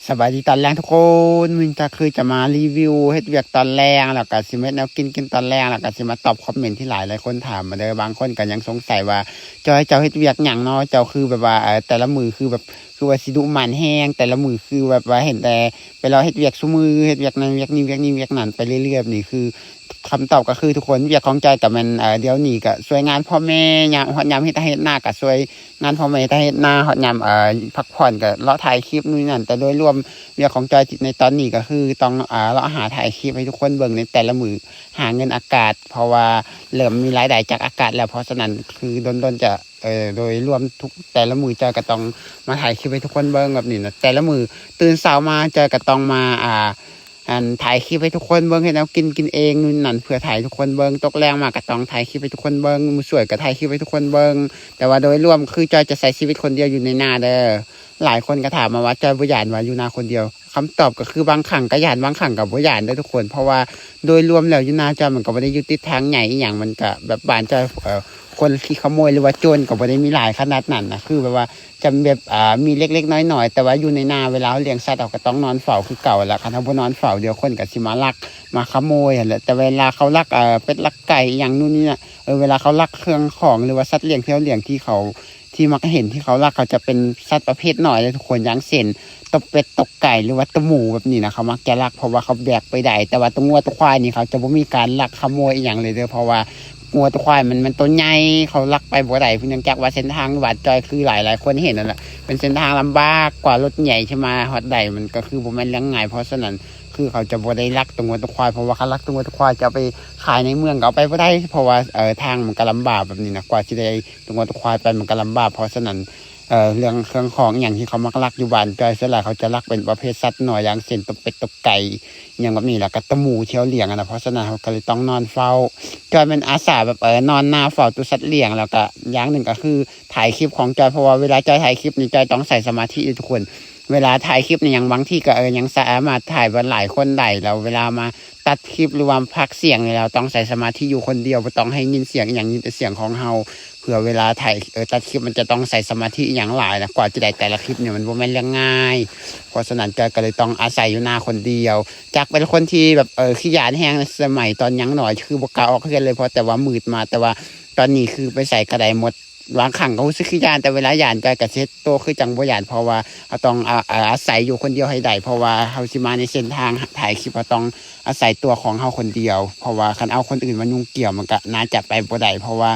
ສະບາຍດີຕອນແລງທຸກຄົນ, ມື້ນີ້ກໍຄືຈະມາຣີວິວເຮັດວຽກຕອນແລງ ແລ້ວກໍຊິມາເຮັດແນວກິນ ກິນຕອນແລງ ແລ້ວກໍຊິມາຕອບຄອມເມັນທີ່ຫຼາຍໆຄົນຖາມມາເດີ້. ບາງຄົນກໍຍັງສົງໄສວ່າ ຈອຍ ເຈົ້າເຮັດວຽກຫຍັງເນາະ? ເຈົ້າຄືແບບວ່າ ເອີ ແຕ່ລະມື້ຄືແບບ ຄືວ່າຊິດຸໝັ່ນແຮງ, ແຕ່ລະມື້ຄືແບບວ່າເຫັນແຕ່ໄປເລາະເຮັດວຽກຊຸມື້, ເຮັດວຽກນັ້ນວຽກນີ້ ວຽກນີ້ວຽກນັ້ນ ໄປເລື້ອຍໆ ແບບນີ້. ຄືຄຳຕອບກໍຄືທຸກຄົນ ວຽກຂອງຈອຍກໍແມ່ນ ເອີ ດຽວນີ້ກໍຊ່ວຍງານພໍ່ແມ່, ຍາມ ຮອດຍາມເຮັດໄຮ່ເຮັດນາກໍຊ່ວຍ ງານພໍ່ແມ່ ໄປເຮັດນາ ຮອດຍາມ ເອີ ພັກຜ່ອນກໍເລາະຖ່າຍຄລິບ ໂນ່ນນີ້ນັ້ນ. ແຕ່ໂດຍລວມວຽກຂອງຈອຍໃນຕອນນີ້ກໍຄືຕ້ອງ ເອີ ເລາະຫາຖ່າຍຄລິບໃຫ້ທຸກຄົນເບິ່ງໃນແຕ່ລະມື້ ຫາເງິນອາກາດ ເພາະວ່າເລີ່ມມີລາຍໄດ້ຈາກອາກາດແລ້ວ. ເພາະສະນັ້ນຄືດົນໆຈະ ເອີ ໂດຍລວມທຸກ ແຕ່ລະມື້ຈອຍກໍຕ້ອງມາຖ່າຍຄລິບໃຫ້ທຸກຄົນເບິ່ງແບບນີ້ນະ. ແຕ່ລະມື້ຕື່ນເຊົ້າມາຈອຍກໍຕ້ອງມາ ອ່າ ອັນ ຖ່າຍຄລິບໃຫ້ທຸກຄົນເບິ່ງ ເຮັດແນວກິນ ກິນເອງ ໂນ່ນນັ້ນ ເພື່ອຖ່າຍໃຫ້ທຸກຄົນເບິ່ງ. ຕົກແລງມາກໍຕ້ອງຖ່າຍຄລິບໃຫ້ທຸກຄົນເບິ່ງ, ມື້ສວຍກໍຖ່າຍຄລິບໃຫ້ທຸກຄົນເບິ່ງ. ແຕ່ວ່າໂດຍລວມຄືຈອຍຈະໃຊ້ຊີວິດຄົນດຽວຢູ່ໃນນາເດີ້. ຫຼາຍຄົນກໍຖາມມາວ່າ ຈອຍບໍ່ຢ້ານວ່າຢູ່ນາຄົນດຽວ? ຄຳຕອບກໍຄືບາງຄັ້ງກໍຢ້ານ ບາງຄັ້ງກໍບໍ່ຢ້ານເດີ້ທຸກຄົນ. ເພາະວ່າໂດຍລວມແລ້ວຢູ່ນາຈອຍມັນກໍບໍ່ໄດ້ຢູ່ຕິດທາງໃຫຍ່ອີ່ຫຍັງ, ມັນກໍແບບບ້ານຈອຍ ເອີ ຄົນຂີ້ຂະໂມຍ ຫຼືວ່າໂຈນກໍບໍ່ໄດ້ມີຫຼາຍຂະໜາດນັ້ນນະ. ຄືແບບວ່າ ຈະແບບ ອ່າ ມີເລັກໆນ້ອຍໆ ແຕ່ວ່າຢູ່ໃນນາ ເວລາເຮົາລ້ຽງສັດ ເຮົາກໍຕ້ອງນອນເຝົ້າຄືເກົ່າ. ແລ້ວຄັນເຮົາບໍ່ນອນເຝົ້າ ດຽວຄົນກໍຊິມາລັກມາຂະໂມຍຫັ້ນແຫຼະ. ແຕ່ເວລາເຂົາລັກ ເອີ ເປັດລັກໄກ່ອີ່ຫຍັງໂນ່ນນີ້ນະ ເອີ ເວລາເຂົາລັກເຄື່ອງຂອງ ຫຼືວ່າສັດລ້ຽງທີ່ເຮົາລ້ຽງ ທີ່ເຂົາ ທີ່ມັກເຫັນທີ່ເຂົາລັກ ເຂົາຈະເປັນສັດປະເພດນ້ອຍເດ້ທຸກຄົນ, ຢ່າງເຊັ່ນ ຕົກເປັດຕົກໄກ່ ຫຼືວ່າຕົວໝູແບບນີ້ນະ ເຂົາມັກຈະລັກ ເພາະວ່າເຂົາແບກໄປໄດ້. ແຕ່ວ່າຕົວງົວຕົວຄວາຍນີ້ ເຂົາຈະບໍ່ມີການລັກຂະໂມຍອີ່ຫຍັງເລີຍເດີ້ ເພາະວ່າງົວຕົວຄວາຍມັນ ມັນຕົວໃຫຍ່ ເຂົາລັກໄປບໍ່ໄດ້. ເພາະເນື່ອງຈາກວ່າເສັ້ນທາງບ້ານຈອຍ ຄືຫຼາຍໆຄົນເຫັນຫັ້ນແຫຼະ ເປັນເສັ້ນທາງລຳບາກ ກວ່າລົດໃຫຍ່ຊິມາຮອດໄດ້ ມັນກໍຄືບໍ່ແມ່ນເລື່ອງງ່າຍ. ເພາະສະນັ້ນ ຄືເຂົາຈະບໍ່ໄດ້ລັກຕົວງົວຕົວຄວາຍ ເພາະວ່າຄັນລັກຕົວງົວຕົວຄວາຍ ຈະເອົາໄປຂາຍໃນເມືອງກໍເອົາໄປບໍ່ໄດ້ ເພາະວ່າ ເອີ ທາງມັນກໍລຳບາກແບບນີ້ນະ ກວ່າຊິໄດ້ຕົວງົວຕົວຄວາຍໄປ ມັນກໍລຳບາກ. ເພາະສະນັ້ນ ເອີ ເລື່ອງເຄື່ອງຂອງອີ່ຫຍັງທີ່ເຂົາມັກລັກຢູ່ບ້ານຈອຍ ສ່ວນຫຼາຍເຂົາຈະລັກເປັນປະເພດສັດນ້ອຍ ຢ່າງເຊັ່ນ ຕົວເປັດຕົວໄກ່ ອີ່ຫຍັງແບບນີ້ ແລ້ວກໍຕົວໝູທີ່ເຮົາລ້ຽງຫັ້ນນະ. ເພາະສະນັ້ນເຮົາກໍເລີຍຕ້ອງນອນເຝົ້າ. ຈອຍແມ່ນອາສາແບບ ເອີ ນອນນາເຝົ້າຕົວສັດລ້ຽງ ແລ້ວກໍຢ່າງໜຶ່ງກໍຄື ຖ່າຍຄລິບຂອງຈອຍ ເພາະວ່າເວລາຈອຍຖ່າຍຄລິບນີ້ ຈອຍຕ້ອງໃຊ້ສະມາທິເດ້ທຸກຄົນ. ເວລາຖ່າຍຄລິບນີ້ ຍັງ ບາງທີກໍ ເອີ ຍັງສາມາດຖ່າຍບໍ່ຫຼາຍຄົນໄດ້ ແລ້ວເວລາມາຕັດຄລິບ ຫຼືວ່າພາກສຽງນີ້ ເຮົາຕ້ອງໃຊ້ສະມາທິຢູ່ຄົນດຽວ ບໍ່ຕ້ອງໃຫ້ຍິນສຽງອີ່ຫຍັງ ຍິນແຕ່ສຽງຂອງເຮົາ. ເພື່ອເວລາຖ່າຍ ເອີ ຕັດຄລິບ ມັນຈະຕ້ອງໃຊ້ສະມາທິອີ່ຫຍັງຫຼາຍນະ ກວ່າຈະໄດ້ແຕ່ລະຄລິບນີ້ ມັນບໍ່ແມ່ນເລື່ອງງ່າຍ. ເພາະສະນັ້ນ ຈອຍກໍເລີຍຕ້ອງອາໄສຢູ່ນາຄົນດຽວ. ຈາກເປັນຄົນທີ່ແບບ ເອີ ຂີ້ຢ້ານແຮງ ສະໄໝຕອນຍັງນ້ອຍ ຄືບໍ່ກ້າອອກເຮືອນເລີຍ ເພາະແຕ່ວ່າມືດມາ, ແຕ່ວ່າຕອນນີ້ຄືໄປໃສກໍໄດ້ໝົດ. ບາງຄັ້ງກໍຮູ້ສຶກຂີ້ຢ້ານ ແຕ່ເວລາຢ້ານ ຈອຍກໍຊິເຮັດໂຕຄືຈັ່ງບໍ່ຢ້ານ ເພາະວ່າເຮົາຕ້ອງ ອາ ອາ ອາໄສຢູ່ຄົນດຽວໃຫ້ໄດ້ ເພາະວ່າເຮົາຊິມາໃນເສັ້ນທາງຖ່າຍຄລິບ ເຮົາຕ້ອງອາໄສຕົວຂອງເຮົາຄົນດຽວ. ເພາະວ່າຄັນເອົາຄົນອື່ນມາຫຍຸ້ງກ່ຽວ ມັນກໍໜ້າຈະໄປບໍ່ໄດ້ ເພາະວ່າ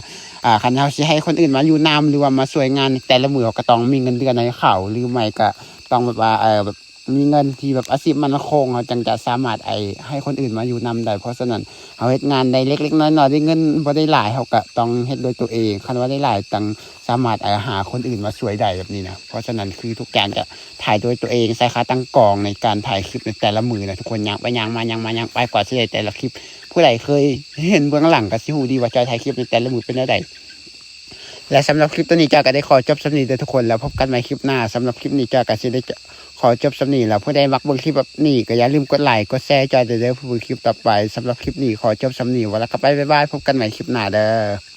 ອາ ຄັນເຮົາຊິໃຫ້ຄົນອື່ນມາຢູ່ນຳ ຫຼືວ່າມາຊ່ວຍງານ ແຕ່ລະມື້ເຮົາກໍຕ້ອງມີເງິນເດືອນໃຫ້ເຂົາ ຫຼືໄມ່ກໍຕ້ອງແບບວ່າ ເອີ ແບບ ມີເງິນທີ່ແບບອາຊີບໝັ້ນຄົງ ເຮົາຈັ່ງຈະສາມາດ ໄອ້ ໃຫ້ຄົນອື່ນມາຢູ່ນຳໄດ້. ເພາະສະນັ້ນ ເຮົາເຮັດງານໄດ້ເລັກໆນ້ອຍໆ ໄດ້ເງິນບໍ່ໄດ້ຫຼາຍ ເຮົາກໍຕ້ອງເຮັດດ້ວຍຕົວເອງ. ຄັນວ່າໄດ້ຫຼາຍ ຕ້ອງສາມາດ ເອີ ຫາຄົນອື່ນມາຊ່ວຍໄດ້ແບບນີ້ນະ. ເພາະສະນັ້ນ ຄືທຸກຢ່າງຈະຖ່າຍໂດຍຕົວເອງ ໃຊ້ຂາຕັ້ງກ້ອງໃນການຖ່າຍຄລິບໃນແຕ່ລະມື້ນະ ທຸກຄົນ. ຍ່າງໄປຍ່າງມາ ຍ່າງມາຍ່າງໄປ ກວ່າຊິໄດ້ແຕ່ລະຄລິບ. ຜູ້ໃດເຄີຍເຫັນເບື້ອງຫຼັງກໍຊິຮູ້ດີວ່າຈອຍຖ່າຍຄລິບໃນແຕ່ລະມື້ເປັນແນວໃດ. ແລະ ສຳລັບຄລິບໂຕນີ້ ຈອຍກໍໄດ້ຂໍຈົບສ່ຳນີ້ເດີ້ທຸກຄົນ ແລ້ວພົບກັນໃໝ່ຄລິບໜ້າ. ສຳລັບຄລິບນີ້ ຈອຍກໍຊິໄດ້ຂໍຈົບສ່ຳນີ້ ແລ້ວຜູ້ໃດມັກເບິ່ງຄລິບແບບນີ້ ກໍຢ່າລືມກົດໄລ ກົດແຊໃຫ້ຈອຍເດີ້ ເພື່ອເບິ່ງຄລິບຕໍ່ໄປ. ສຳລັບຄລິບນີ້ ຂໍຈົບສ່ຳນີ້ ວ່າແລ້ວກໍໄປ ບາຍບາຍ ພົບກັນໃໝ່ຄລິບໜ້າເດີ້.